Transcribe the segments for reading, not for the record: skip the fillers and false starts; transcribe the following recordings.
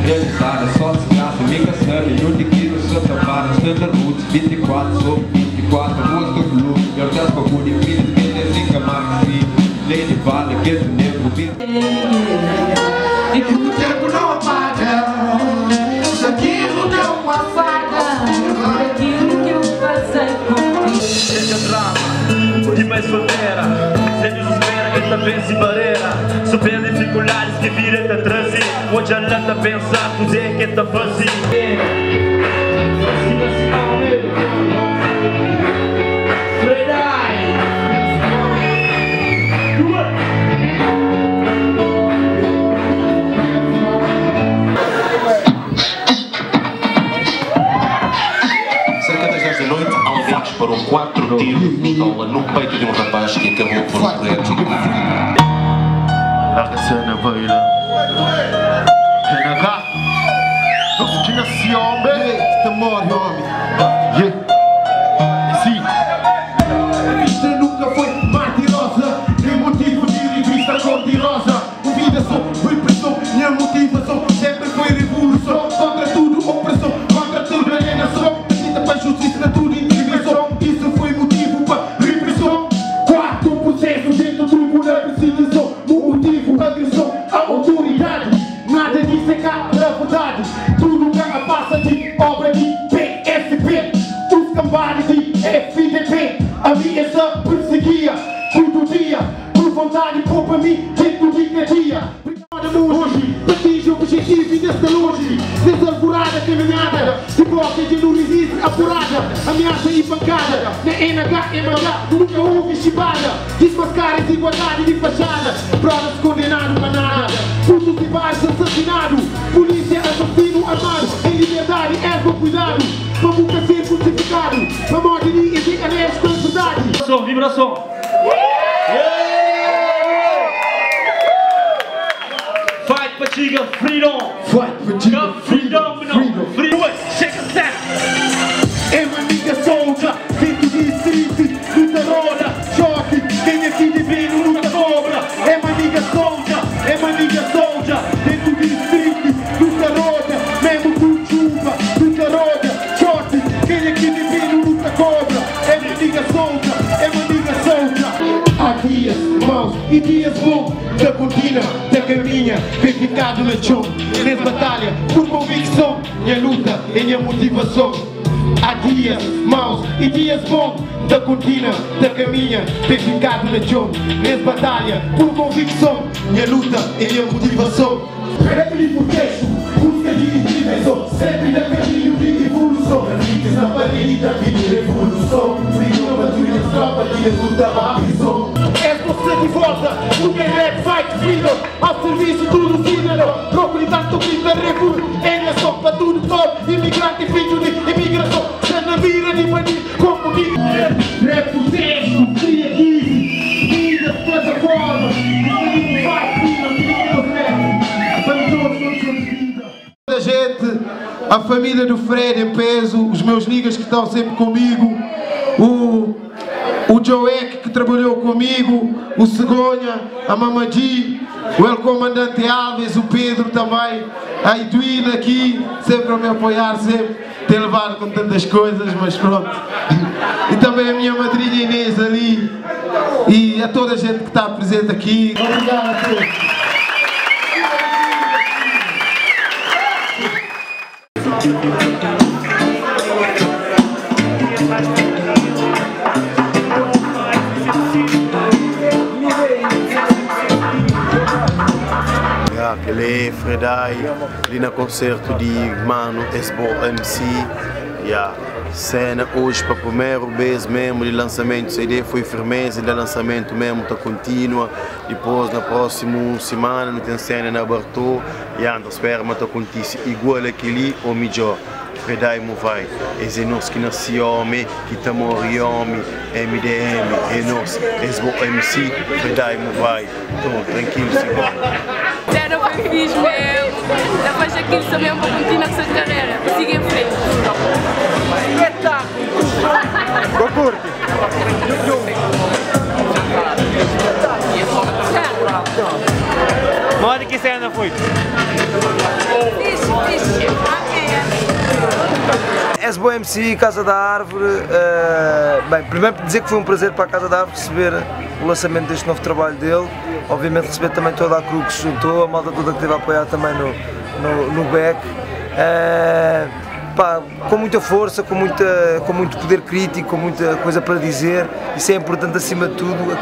Realizada só desgraça, mi ka sabe Undi ki nu sa ta para Santa Roots, 24 sobre 24 Ruas ta glu, Nhordés pa bu di Filhos ki ten sin ka marka si Lei di bala, ketu negru bin. E que o tempo não apaga Aquilo que eu passada Aquilo que eu passei contigo. Chega drama, de mãe solteira. Sem desespera, que tá vence barreira. Supera dificuldades que vira te trazer. Hoje ela tá pensar, fazer que tá fazer. Cerca das 10 da noite, alguém disparou 4 tiros de pistola no peito de um rapaz que acabou por morrer. Larga cena, baila. NH. Homem. Yeah. Sim. A vista nunca foi martirosa, nem motivo de revista cor-de-rosa. Vida só foi pressão, minha motivação sempre foi revolução. Contra tudo opressão, contra tudo alienação. Precisa para justiça, na tudo intervenção. Isso foi motivo para repressão. 4 processos dentro do tribunal, perseguição. Motivo, agressão à autoridade. Nada disso é cá na verdade. Tudo cá passa de obra de PSP. Os cambares de FDP. A mim essa perseguia todo dia. Por vontade poupa mim dentro de cadeia. Hoje, atinge o objetivo e ainda está longe. Desalvorada caminhada, de boca de não resiste apurada. Ameaça e pancada, na NH, MH, nunca houve chibada. Desmascara desigualdade de fachada. Brothers condenado para nada. Putos de baixo assassinado. Polícia assassino armado. Em liberdade, ergo cuidado. Para nunca ser crucificado. Para morte de e com a verdade. Vibração, vibração. Fight Patiga Freedom! Fight Patiga Freedom! Freedom! Freedom! Shake a step! É uma amiga solta, dentro de street, luta roda, choque, quem aqui de vendo luta cobra. É uma amiga solta, é uma amiga solta, dentro de street, luta roda, mesmo com chuva, luta roda, choque, quem aqui de vendo luta cobra. É uma amiga solta, é uma amiga solta. Há dias maus e dias bons, da contínua, da caminha, verificado na chão, nessa batalha, por convicção, minha luta é minha motivação. Há dias maus e dias bons, da contínua, da caminha, verificado na chão, nessa batalha, por convicção, minha luta é minha motivação. Rap protesto, busca de intervenção, sempre na caminho de evolução. Grafite na parede da vida, revolução, freedom, patrulha, tropa de luta, a prisão. És você de volta, porque rap, fight, freedom, ao serviço do cidadão. Procure tanto grita, revolução, em ação para tudo top, imigrante, filho de imigração, se na mira de bandido, como digo. Rap, protesto, criativo, vida, plataforma, fight, freedom, rap, para todos, todos, vida. A gente, a família do Fred em peso, os meus niggas que estão sempre comigo, o Joek que trabalhou comigo, o Cegonha, a Mamadi, o El Comandante Alves, o Pedro também, a Edwina aqui, sempre a me apoiar, sempre tem levado com tantas coisas, mas pronto. E também a minha madrinha Inês ali, e a toda a gente que está presente aqui. Obrigado a todos. Aquele Fredai, ali no concerto de Mano Esbo MC. Yeah. Cena hoje para primeiro vez mesmo de lançamento CD foi firmeza de lançamento mesmo tá contínua. Depois na próxima semana não tem cena na Bartô e anda espera mas tá acontece igual aquele ou melhor. Fredai vai, esse é nós que nasce homem, que tá morre homem, MDM, é nós, esse bom MC, Fredai vai. Então, tranquilo, segura. Cena foi fixe mesmo. Eu faço aquilo também para continuar com essa carreira. Siga em frente. Espetáculo! Curte! Mora que cena foi? Fixe, fixe. Esbo MC, Casa da Árvore, bem, primeiro dizer que foi um prazer para a Casa da Árvore receber o lançamento deste novo trabalho dele, obviamente receber também toda a crew que se juntou, a malta toda que esteve a apoiar também no back, pá, com muita força, com muito poder crítico, com muita coisa para dizer, isso é importante acima de tudo,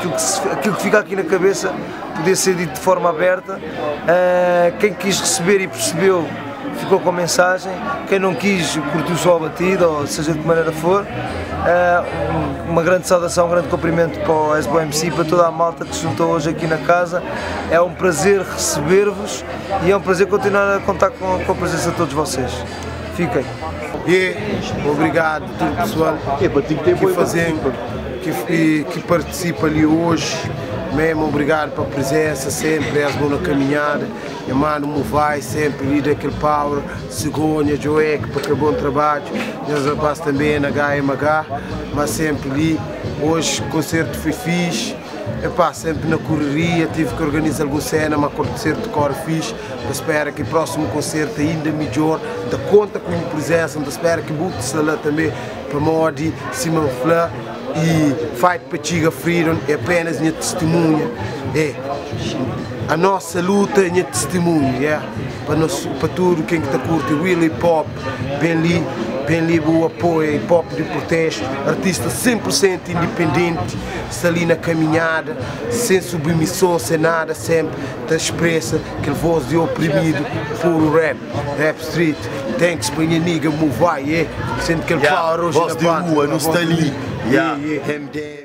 aquilo que fica aqui na cabeça poder ser dito de forma aberta, quem quis receber e percebeu ficou com a mensagem, quem não quis curtiu só a batida, ou seja de que maneira for. Uma grande saudação, um grande cumprimento para o Esbo MC e para toda a malta que se juntou hoje aqui na casa. É um prazer receber-vos e é um prazer continuar a contar com a presença de todos vocês. Fiquem. E obrigado a todo o pessoal que fazem, que participa ali hoje. Mesmo obrigado pela presença, sempre és bom na caminhada. E mano, vai sempre ali daquele power, Cegonha, Joek, para aquele bom trabalho. E os rapazes também na HMH, mas sempre ali. Hoje o concerto foi fixe. Epá, sempre na correria, tive que organizar alguma cena, mas concerto corre fixe. Espero que o próximo concerto ainda melhor. Da conta com a presença, espero que bote-se lá também para Modi, Simão Flá. E Fight para Chiga Freedom é apenas minha testemunha, é a nossa luta é minha testemunha, yeah? Para tudo quem que está curte real hip hop, bem ali o apoio hip hop de protesto, artista 100% independente, está ali na caminhada, sem submissão, sem nada, sempre te expressa aquele voz de oprimido, puro rap, rap street, thanks para minha nigga, move vai, yeah? Sente aquele power hoje voz na de rua, não está ali. Yeah, yeah. MDM.